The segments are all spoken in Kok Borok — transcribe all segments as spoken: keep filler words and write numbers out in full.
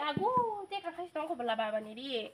Agu, te kakhai tong ko bela baba ni ri.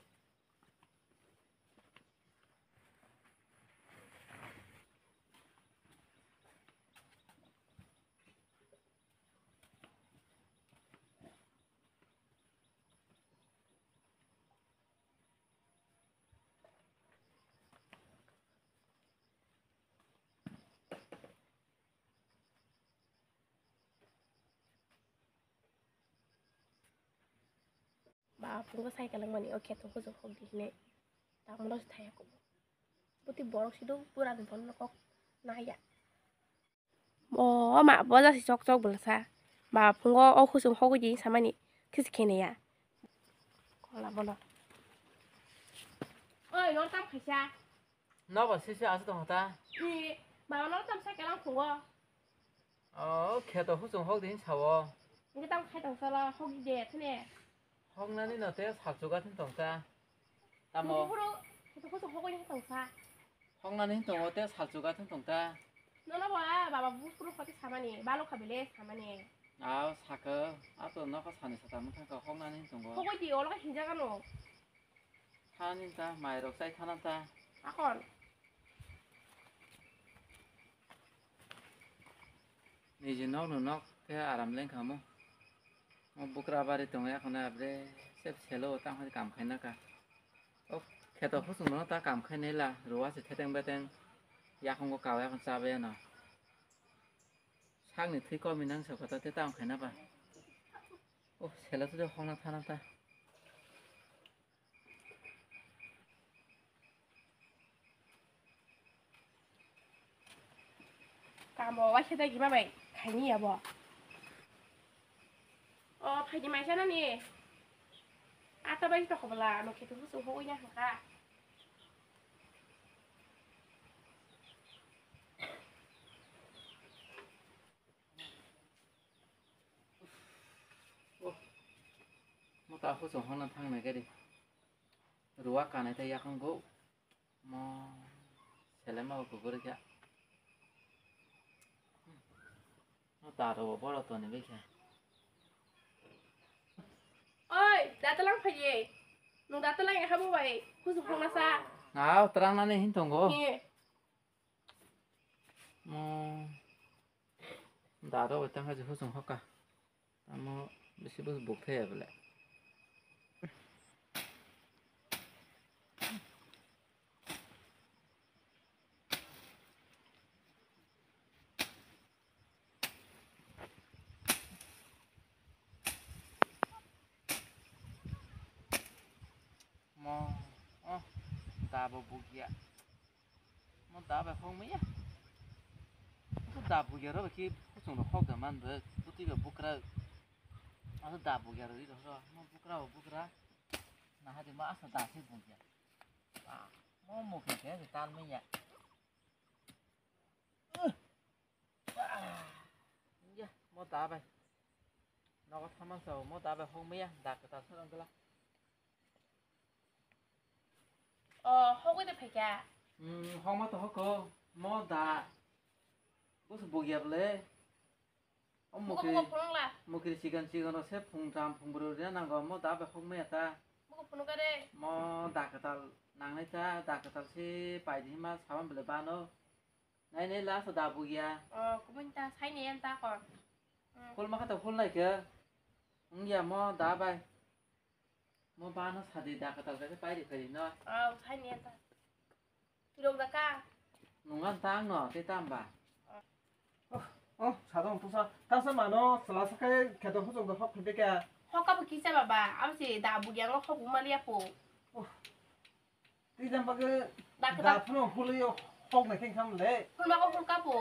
Ba phungo cycle mani o kheto hujung hok di hinwi tamo no thaya kubo. Buti borok sido pura ni bono kok naya. O ma bo jasi chok chok bwlasa. Ba phungo o hujung hogwi di samani kis khenaya. Kola bono. Oi, no tam khaisa. Nobo sisi aswk tongkha ta? Ni, baba no tam cycle ang phungo. O, kheto husung hok di hinwi sao. Nge tam khai tong sala hok di de thne. Hoknani no te salchuga thung tong ta. Tamo? Bufuru, kheto husung hok di tong sa. Hoknani hinwi tongo te salchuga thung tong ta. Nono ba, baba bufuru khati samani, balo khabile samani. Aw, saka, ato nokha sani sata mutha ka hoknani hinwi tongo. Hok di, olo hinjaga no. Thani ta, mai rok chai thana ta. Akon. Niji nok no nok khe aram leng kha mo. O bukra bari tongo yakhwna abre sep selo tang hoi kam khaina ka. O kheto husung no ta kam khai nai la ruwa se theteng beteng yakhungo kawa yakhun chabe no. Sakni thwi komi nang sa kota te tang khaina ba. O selo tu hongna thana ta. Kamo waisa dagi ma bai khaini abo. O phaidi maisa nani. Ata bai to khobla no kheto husu hoi na kha. Oh, mo ta husung honna thang nai gari. Ruwa kanai ta yakung go. Mo selema go gori kya. Mo ta ro boro to ni be kya. Oi, datalang phaye. Nung datalang ya habu bai. Husung honna sa. Aw, terang nani hin tongo. Ye. Mo daro bai tangkha je husung hoka. Tamo bisi bus buk thaya bele. Mo, oh, da bo bugya. Mo da bai hok maya. Mo da bugya ro ki kusung ro hok da man ro. Buti bai bukra. Mo da bugya ro ri ro. Mo bukra bo bukra. Na hadi mo asa da se bugya. Ah, mo mo ke ke tal maya. Ya, mo da bai. Nogo thaman sao, mo da bai hok maya, da kwtal sarang gla. O, hogwi de phaikha. Hmm, hok ma to hoko, mo da. Bus bugya ble. O mukri, mukri sigan sigan o se phung tam phung bru rina nango, mo da bai hok maya ta. Mo da kwtal nangnai ta, da kwtal se pai di ma saban ble bano. Nai nai last da bugya. O, kubun ta, sai ni yan ta kon. Hmm. Hul ma kha ta hul nai khe. Wng ya mo da bai. Mo bano sadi da kwtal khe pai ri khe no. O, sai ni yan ta. Tulok da ka. Nungan ta ang no, te tam ba. Oh, oh, sadong pusa. Ta sa mano, sala sa khe kheto hujung da hok khe ka. Hok ka bu kisa baba, am si da bugya ngo hok bu maliya po. Oh. Twi jang bagwi da kwtal da phano hulwi hok nai khe kham le. Hulma ko hulka po.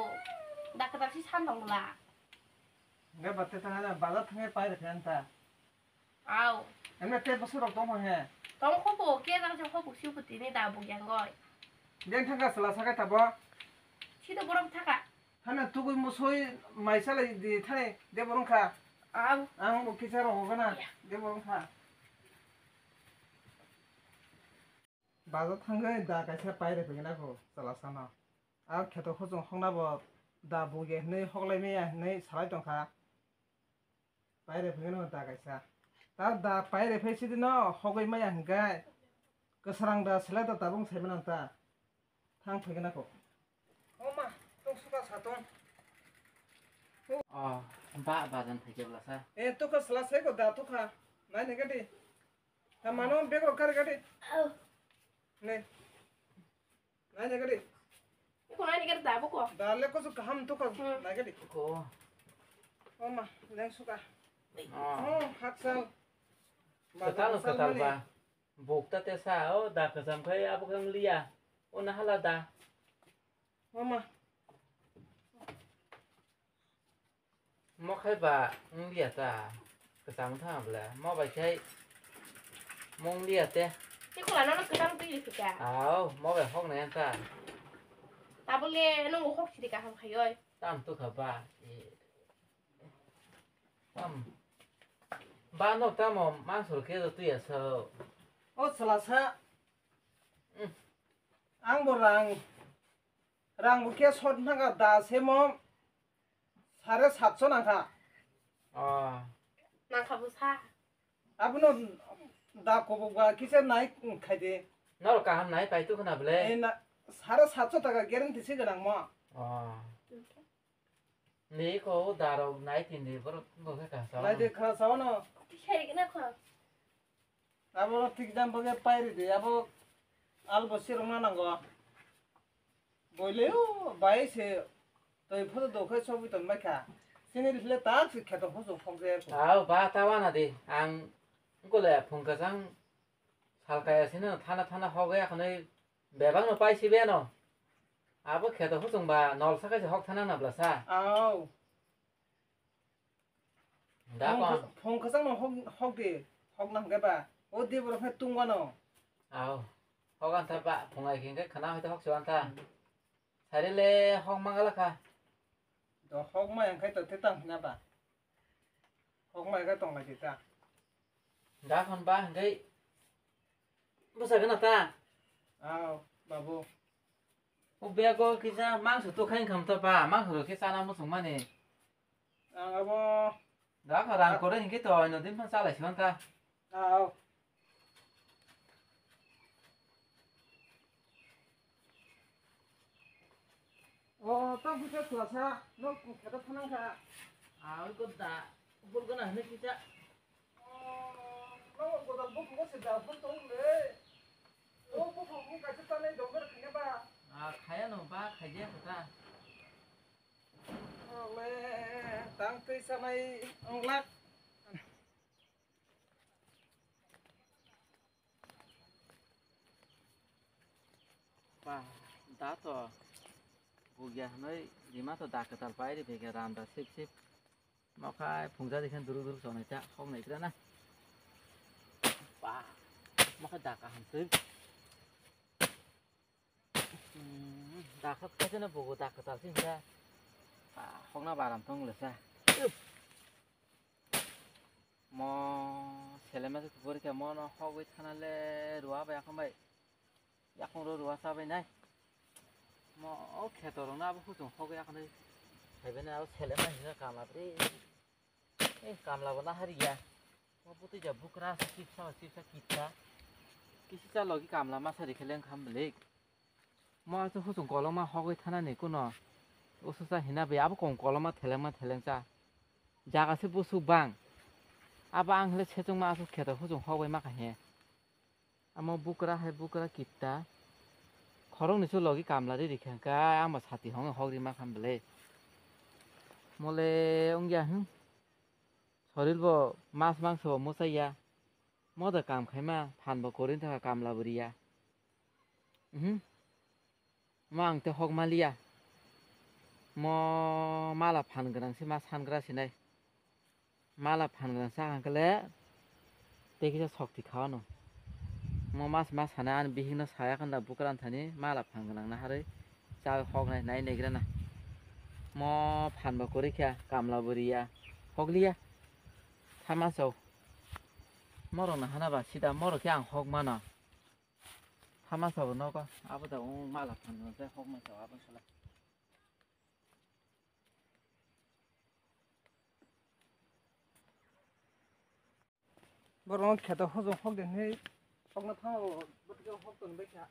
Da kwtal si san dong la. Ga batte thang na bazar thang pai rikha anta. Aw. Ene te bwswk rok tong he. Tong kho po, ke jang se kho po si po tini da bu yang goi. Deng thang ka sala sakai tabo. Si to borok thaka. Hana tugui musui mai salai di thani de borong kha. Aw. Ang bo kisa rok gana de borong kha. Bazar thangwi da kaisa pai rwphai gana kho chwla sano. Ar kheto hojong hokna bo da bugya hinwi hoklai maya hinwi salai tongkha. Pai rwphai gana da kaisa. Ta da paire phai sidi no hogoi maya hingkai. Kwsrang da sele da tabung sai manang ta. Thang phai gana ko. O ma, tok suka sa tong. O, ba, ba jan phai kebla sa. E, to ka sala sai ko da to kha. Nai ne gadi. Ta mano bag ro kar gadi. Ne. Nai ne gadi. Ko nai ne gadi da bo ko. Da le ko su kaham to ka. Hmm. Nai gadi. Ko. O ma, leng suka. Ah. O, haksal. Katal, katal ba. Buk ta te sa, o da kwcham khai abo khe wng liya. O na hala da. Mama. Mo khai ba wng liya ta. Kwcham tha bla. Mo bai khai mo wng liya te. Te khula no kwcham twi ri ka. Au, mo bai hok na yan ta. Tabole no hok sidi ka ham khai oi. Tam tu kha ba. E. Tam. Ba no tamo mangso khe twi ya so. O salasa. Mm. Ang bo rang, rang bo khe sot nang ka da se mo sare satso nang kha. Oh. Nang kha bo sa. Abono da kobok ba kisa nai khai de. Noro kaham nai pai tu khna bele. Ei na, sare satso taka guarantee se gwnang mo. Oh. Ni ko darok nai tin di borok bo khe kha sa. Nai de kha sa no. Sai na kha. Abo thik jam bo khe pai ri de, abo albo sirok na nango. Boile o bai se toi photo do khai sobi ton bai kha. Sini ri le ta si kheto photo phok de. Au ba ta wana di ang gole phung ka jang sal kaya sini thana thana hok ya khonai. Bebak no pai si beno. Abo kheto huchung ba nol sakai se hok thana na bla sa. Au. Da phung kon. Khas-, phung khasang no hok, hok di. Hok nang ke ba. O di borok phe tung wano. Au. Hok an tha ba phung ai khing ke khana hoi to hok se wan tha. Hmm. Sari le hok mangala kha. Do hok mai ang khai to te tang hina ba. Hok mai ga tong lai ta. Da hon ba hingkai bwsa gana ta. Aw, babu. O bego kisa mangso to khain kham ta ba, mangso to kisa na musung mani. Ang abo. Da kha rang kore hingke to, ino din phan salai siman ta. Aw. O, tang kisa salasa, no kung kata phanang kha. Aw, ko da, bul gana hne kisa. O, no, ko da bul ko se da bul tong le. O, bul ko ka se ta nei dong ber khanya ba. A, khaya no ba, khaya kata. O, le, tang tui sa mai, ong lak. Ba, da to bugya hwnwi rima to da kwtal pai ri bege randa sip sip. Mokhai phungja dikhen duruk duruk chonai ta hok nai gra na. Ba, mokhai da kaham swi. Hmm, da kha khaisano bugo da kwtal singkha. Ah, hokna baram tong lesa. Mo selema se kubori khe mo no hogwi thana le ruwa bai akhon bai. Yakung ro ruwa chabai nai. Mo o kheto rok no abo huchung hogwi akhon bai. Phaibai nai abo selema hinwi kamla bri. Eh, kamla bo nahari ya. Mo butui ja bukra sa kipsa ba kipsa kipsa. Kisi cha logi kamla masa ri khe leng kham blik. Mo achu huchung koloma hogwi thana ni kuno. Ususa hina bai abo kong koloma thelengma thelengcha. Jaga se busuk bang. Abo ang le sechungma achu kheto huchung hogwi ma kha he. Amo bukra hai bukra kitta. Khoroknwi se logi kamla ri rikha kha, ang bo sati hwnwi hok rima kha bwle. Mole wngya hwn. Sorir bo mas mangso bo mwchaiya. Moda kam khaima phan bo kwrwini thangkha kamla bo riya. Mhm. Mo ang tei hok maliya. Mo mala phan gwnang se ma sangra sinai. Mala phan gwnang sa hangkhe le tei kisa sokti kha ano. Mo mas ma sana ani bihik no saya khanda bukran thani mala phan gwnang na harwi cha hok nai nai negra na. Mo phan bo kwrwi kha kamla bo riya hok liya. Thama chau. Morok no hana ba sida morok khe ang hok mano. Thama sabo nogo, abo da wng mala phan rok tei hok mai sabo abo sala. Borok kheto hojong hok de hinwi hokna thango, bwtwkhe hok tong bai kha.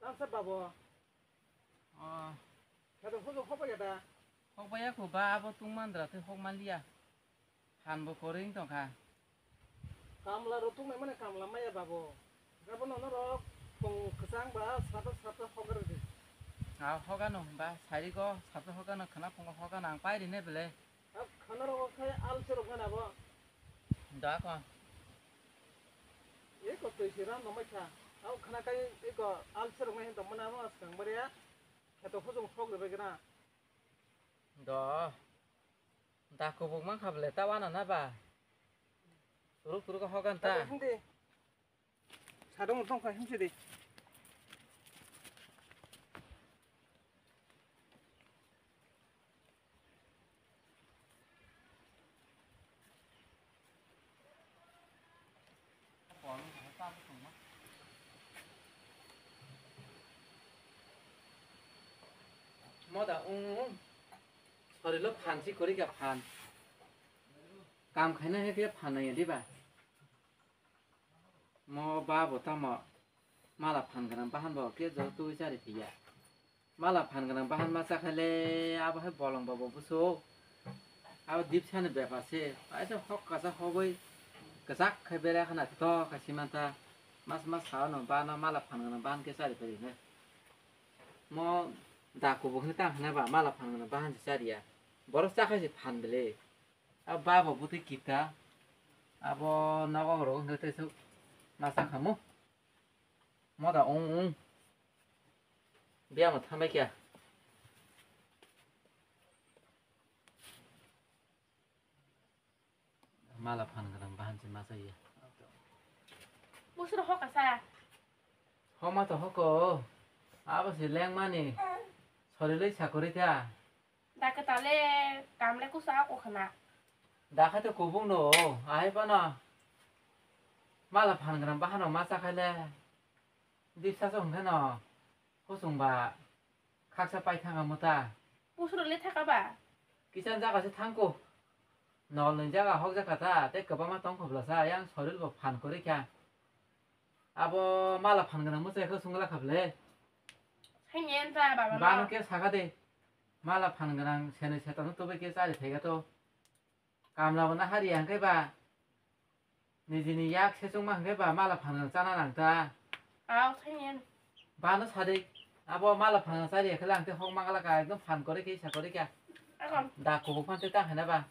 Tamsa babo. Ah. Kheto hojong hok bai da. Hok bai ya kho ba, abo tung mandra tei hok manliya. Phan bo kwrwi wng tongkha. Kamla rok tongnai mani kamla maya babo. Gabo nono rok tong kwchang ba sata sata hogar di. Ah, hogano ba sari go sata hogano khana phungo hogano ang pai rine bele. Ab khana rok khai al se rok na bo. Da ko. Eko twi se ram no mai kha. Ab khana kai eko al se rok mai hin tong mana no skang baria. Kheto hojong hok de bai gana. Do. Da kubuk mankha bwle ta wana na ba? Turuk turuk hogan ta. Hindi. Sadung tong kha himsi di. Moda ung ung. Sorilo phan si kori ka phan. Kam khaina he khe phan nai diba? Mo ba bo tamo mala phan gwnang bahan bo khe jotoi chari phiya. Mala phan gwnang bahan ma chakhale abo hai bolong ba bo buso. Abo dipsani bepar se. Aisa hok kasa hoboi kwchak khai bera khana to kasi manta. Mas mas sao no ba no mala phan gwnang bahan khe chari phari ne. Mo da kubuk ni tang hana ba mala phan gwnang bahan se chariya. Borok chakhai se phan bele. A babo bwtwi kita. Abo nogo rok wngkha tei swk masa khamu. Moda ung ung. Biyamo thambai kya. Mala phan gwnang bahan se masa ya. Busur hokasa. Homa to hoko. Abo se lengmani. Soriloi sakori ta. Da kwtale kamle kusa o khna. Da khe to kubung no, ahai phano mala phan gwnang bahano ma cha khaile. Dipsa so hwnkhe no, kuchung ba khaksa pai thanga muta. Busuro le thaka ba? Kisan jaga se thangko. Nol ni jaga hok jaka ta, tei kwbangma tong khobla sa, yang soril bo phan kwrwi kha. Abo mala phan gwnang mwchai khe sungla kha bwle. Haini entra baba no. Bano khe saka de. Mala phan gwnang sene setan no tobe khe chari thaiga to. Kamla bo na hari hangke ba. Nijini yak sechung ma hangke ba mala phan gwnang chana nang ta. Aw, thangen. Bano sadi. Abo mala phan gwnang chari khe lang te hok mangala ka ekdom phan kore khe sa kore kya. Akon. Da kubuk phan te ta hena ba.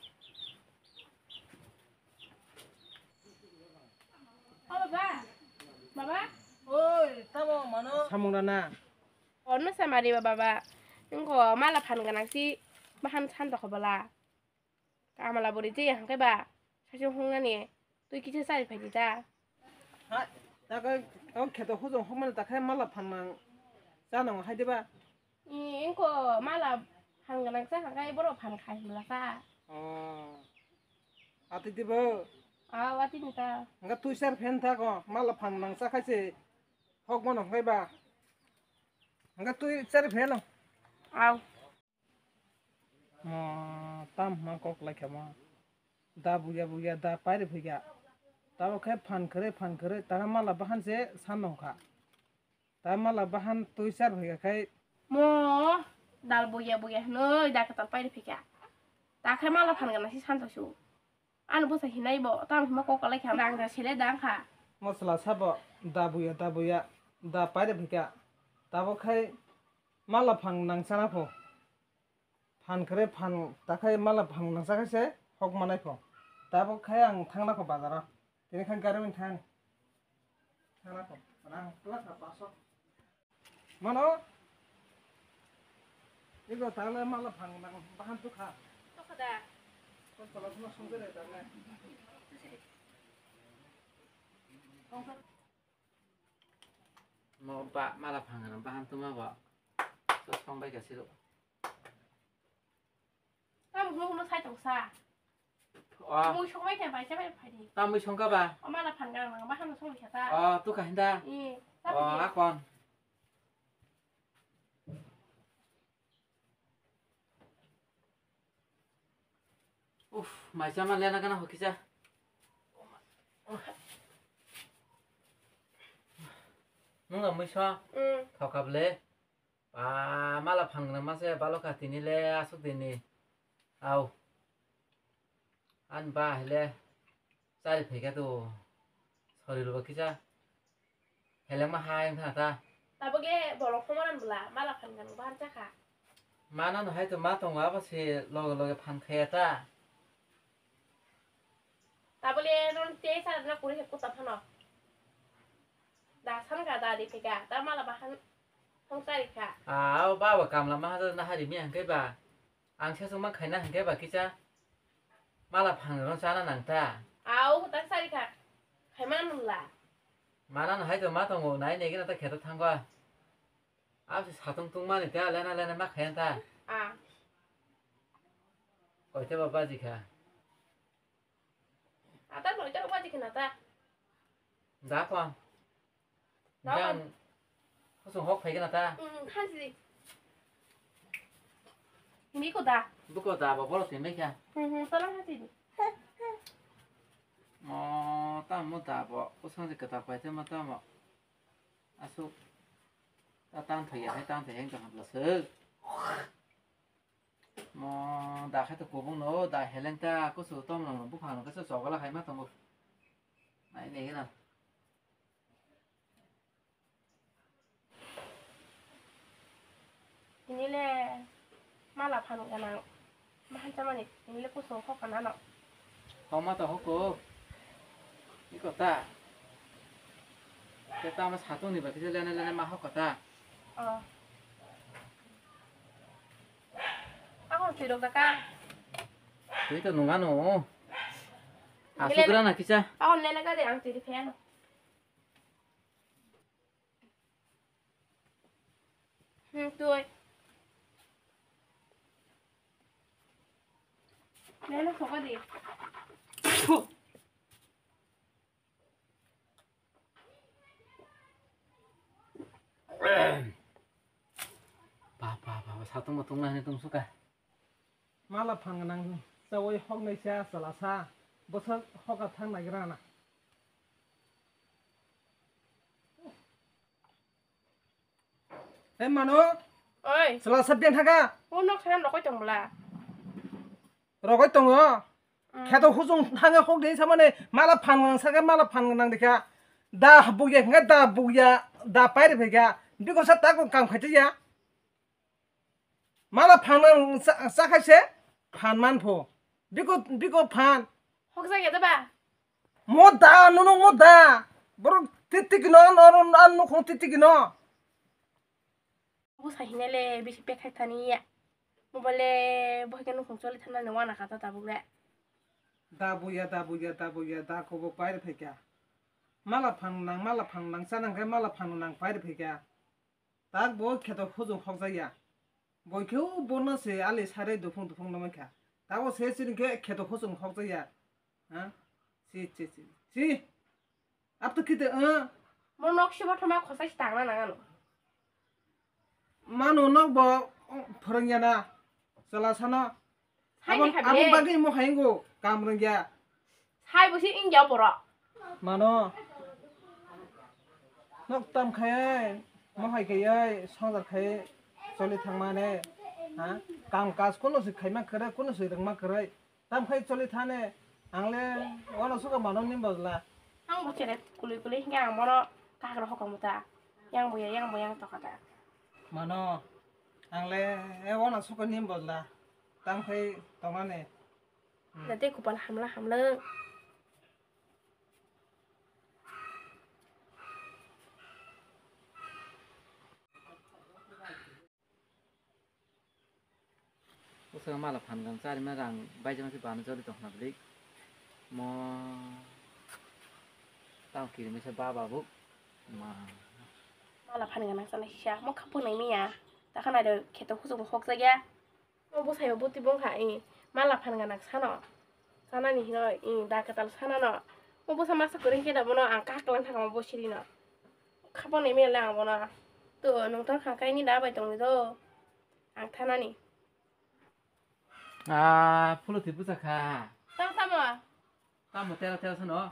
O baba. Baba. Oi, tamo mano. Samung rana. Ono samari ba baba. Engko mala phan gwnang si bahan san tokho bala. Kamala bwrwi je hangke ba. Sasung hungnani. Twi kisa chari phai di ta. Ha, ta khe, o kheto hujung hokmani ta khe mala phan nang. Cha nang hai de ba. Engko mala phan gwnang cha kha kai borok phan khai himla cha. Oh. Ati dibo. Aw, ati ni ta. Nga twi char phen ta ko, mala phan nang cha khai se hok mano hwnkhe ba. Nga twi char phen no. Aw. Mo tam ma kok lai kha mo. Da buya buya da pairi phuya. Tabo khe phan khere phan khere ta mala bahan se san nong kha. Ta mala bahan twi char phaikha khai. Mo dal buya buya hinoi da kwtal pairi phaikha. Ta khai mala phan gana si santo su. Ano bwsa hinai bo, tamo hima kok kalai kha. Dang da sele dang kha. Mosla sabo da buya da buya da pairi phaikha. Tabo khai mala phang nang sana pho. Phan kre phan takhai mala phang nangsa khe se hok manai kho. Tabuk khai ang thangna kho bazaro. Tini khan gari wng thang. Thangna kho. Rang pla kha paso. Mano. Ego tale mala phang nang bahan tu kha. To kha da. Ko sala sala sung de tale. Mo ba mala phang nang bahan tu ma ba. To song bai ka siro. Tam hunu hunu sai tong sa. Oh. Mui song bai khe bai cha bai phai di. Ta mui song ka ba? O mala phan gang nang ba hanu song khe ta. Oh, tu ka hinda. I, ta Oh, phai di. Akon. Uf, mai chama lena gana hokisa. Nung na muisa. Mm. Thokap le. Ba, mala phan gwnang mase baloka tini le aswk dini. Au. An ba hele. Chari phaikha to. Sori ruba kisa. Heleng ma hai wngkha ta. Tabuk le borok homaran bwla mala phan gwnang bahan chakha. Mana no hai to ma tongo abo se loge loge phan khaya ta. Tabuk le non te sa na kuri he kuta phano. Da san ka da di phika ta mala bahan hong chari kha. Ah, o baba kamla ma ha na hari mi hangke ba. Ang sesongma khaina hinkhe ba kisa mala phangrokno chana nang ta. Au, tak sari kha. Khaima nung la. Mana no hai to ma tongo, nai negi na ta kheto thango. Abo se satung tungmani ta, lena lena ma khaya ta. Ah. Koite ba baji kha. Ata noita rok baji khna ta. Da kon. Jan, kusung hok phai gana ta. Mm, khansi. Ini ko da. Buko da bo bolo tin bai kha. Mm, salam hati. Mo ta mo da bo kusung je kata pai te mo ta mo. Asu. Ta tan thai ya, tan thai heng ta hapla se. Mo da khai to kubung no, da heleng ta kusu tom no buphang no kasa chogala khai ma tongo. Nai ne gina. Ini le mala phan gana. Mahan chamani, ini le kusu hok kana no. Homa to hoko. Iko ta. Te ta ma satung ni ba kisa lene lene ma hoko ta. Oh. Ako sirok daka. Tui to nunga no. Asukra na kisa. Ako lele ka de ang tiri pheno. Hmm, tui. Lele soka de. Ba, ba, ba, ba, satung matung nai tong suka. Mala phan gwnang chawi hok nai sa chala sa. Bwswk hoka thang nai gra na. He mano. Oi. Chala sa biang thaga. O nok thang rokoi tong bla. Rokoi tongo. Mm. Kheto hujung thange hok de samane mala phan nang sake mala phan nang dikha. Da bugya khe da bugya da pairi phega. Biko sa ta ko kam khaiti ya. Mala phan nang sa, sa khaise phan man pho. Biko, biko phan. Hok jagya da ba? Mo da, nono mo da. Borok titi kino, no, no, no, no, titi kino. Bo sahinai le bisi pekthai thani ya. Mobile le bo hai khe nukhung choli thani wana kha ta tabuk le. Da buya, da buya, da buya, da kobo pairi phaikha. Mala phan nang, mala phan nang, chanang khe mala phan nang pairi phaikha. Tak bo kheto hujung hokjak ya. Bo khe o bono se ali sare duphung duphung nangma kha. Tabo se chini khe kheto hujung hokjak ya. Ha? Si, si, si, si. Ap to kite, eh? Mo nok sibo thoma khosai si tangna nang ano. Mano nok bo, oh, phwrwngya na. Chwla sano. Sai abo, ni kha abo bile. Bagwi mo haingo kam rwngya. Sai bo si wngya borok. Mano. Nok tam khai, mo hai khai, songjar khai, choli thangmane. Ha? Kam kaj kuno si khaima kwrwi, kuno si rwngma kwrwi. Tam khai choli thane, ang le wano suka mano ni bojla. Ang bo chere kului kului hinga ang mono kagra hokang muta. Yang bo ya, yang bo yang toka ta. Mano, ang le e wano suka ni bojla. Tam khai tongane. Na te kupal hamla hamla. Bwskango mala phan gwnang charima rang baijak se bana joli tongkha bwlwi. Mo tamo kirimisa ba babuk ma. Mala phan gwnang sana sisa mo khapung nai miya. Takha nai do kheto hujung hokjak ya. Mo bwsai bo bwtwi bongkha i mala phan gwnang sano. Sanani hino i da kwtal sanano. Mo bwsa masa kwrwi khe da bono ang kaklan thangma bo sirino. Khapang nai miya le ang bono. To nungtang khangkai ni da bai tongwi do. Ang thanani. Ah, phulo twi bwsa kha. Tamo, tamo? Tamo tera tera sano?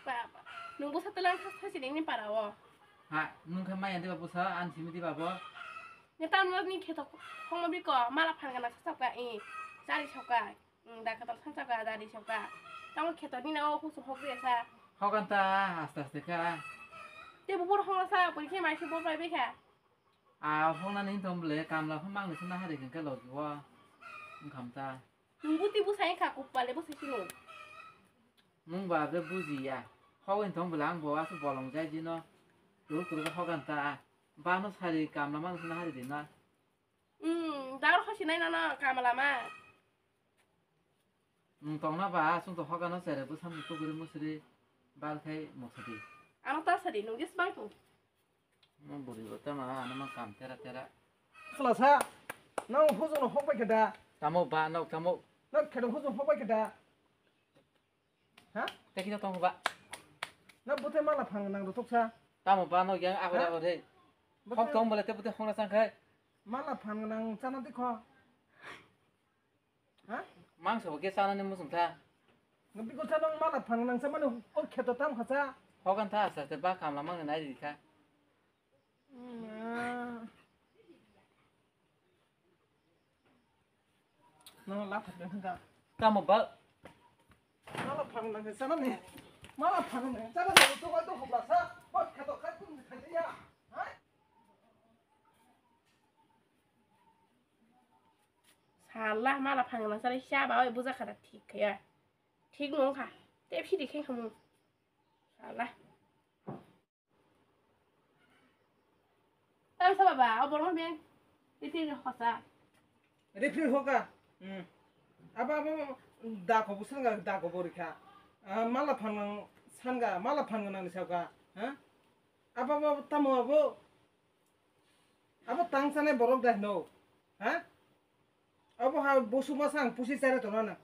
Ba, ba. Nung bwsa twlang thas thasi nini para o. Ha, nung kha maya diba bwsa, an simi diba bo. Nge tamo ni kheto khongma biko, mala phan gana sa chapka i, chari chapka. Mm, da khatam san chapka, da ri chapka. Tamo kheto ni na o husu hok de sa. Hogan ta, aste aste kha. Te bubur hongma sa, pori khe mai se bo bai be kha. A hoknani hinthong bwle kamla phano mangni se nahari hwnkhe logi o wngkham ta. Nwng buti bwsai wngkha, kupale bwsai sino. Nwng ba bre bujiya. Hok hinthong bwle ang bo aswk bolong jai jino. Turuk turuk hogan ta. Bano sari kamla mangni se nahari di na. Hmm, daro hosi nai nono kamla ma. Nwng tongna ba, chwng to hokano chere bwsa mung tuguri musri bal khai mosadi. Ano ta sadi, nwng dis bang tong. Nwng buri bo tama, ano ma kam tera tera. Chwla sa, nang hujung no hok bai khe da. Tamo ba, nok tamo. Nok khe hujung hok bai khe da. Ha? Tei kisa tong ba. Na bwthe mala phang nang rw thok sa. Tamo ba, nok yang agor Ha? agor he. Bwthe Hok tong bole te bwthe hokna chang khai. Mala phang nang chana dikho. Ha? Mangsa bo khe chanani muchung kha. Biko cha nang mala phang nang chamani o kheto tam kha cha. Hogan tha aste aste ba kamla mangni nai ri kha. Ma. Nang la phang nang kha. Tamo ba. Mala phang nang chanani. Mala phang nang chanani to ba to hobla sa. Hot kheto khai kun khai ya. Hai. Sala mala phang nang chanani sa ba oi buja khara thik kha ya. Thik nung kha. Tep sidi khe khamu. Sala. Tang sa baba, o borok beng. Titi hosa. Refill hoka. Hmm. Abo abo da ko busan ga da ko borikha. Ah, mala phang nang san ga, mala phang nang ni sauka. Ha? Abo abo tamo abo. Abo tang sanai borok da no. Ha? Abo ha busu masa ang pusi chare tongna na.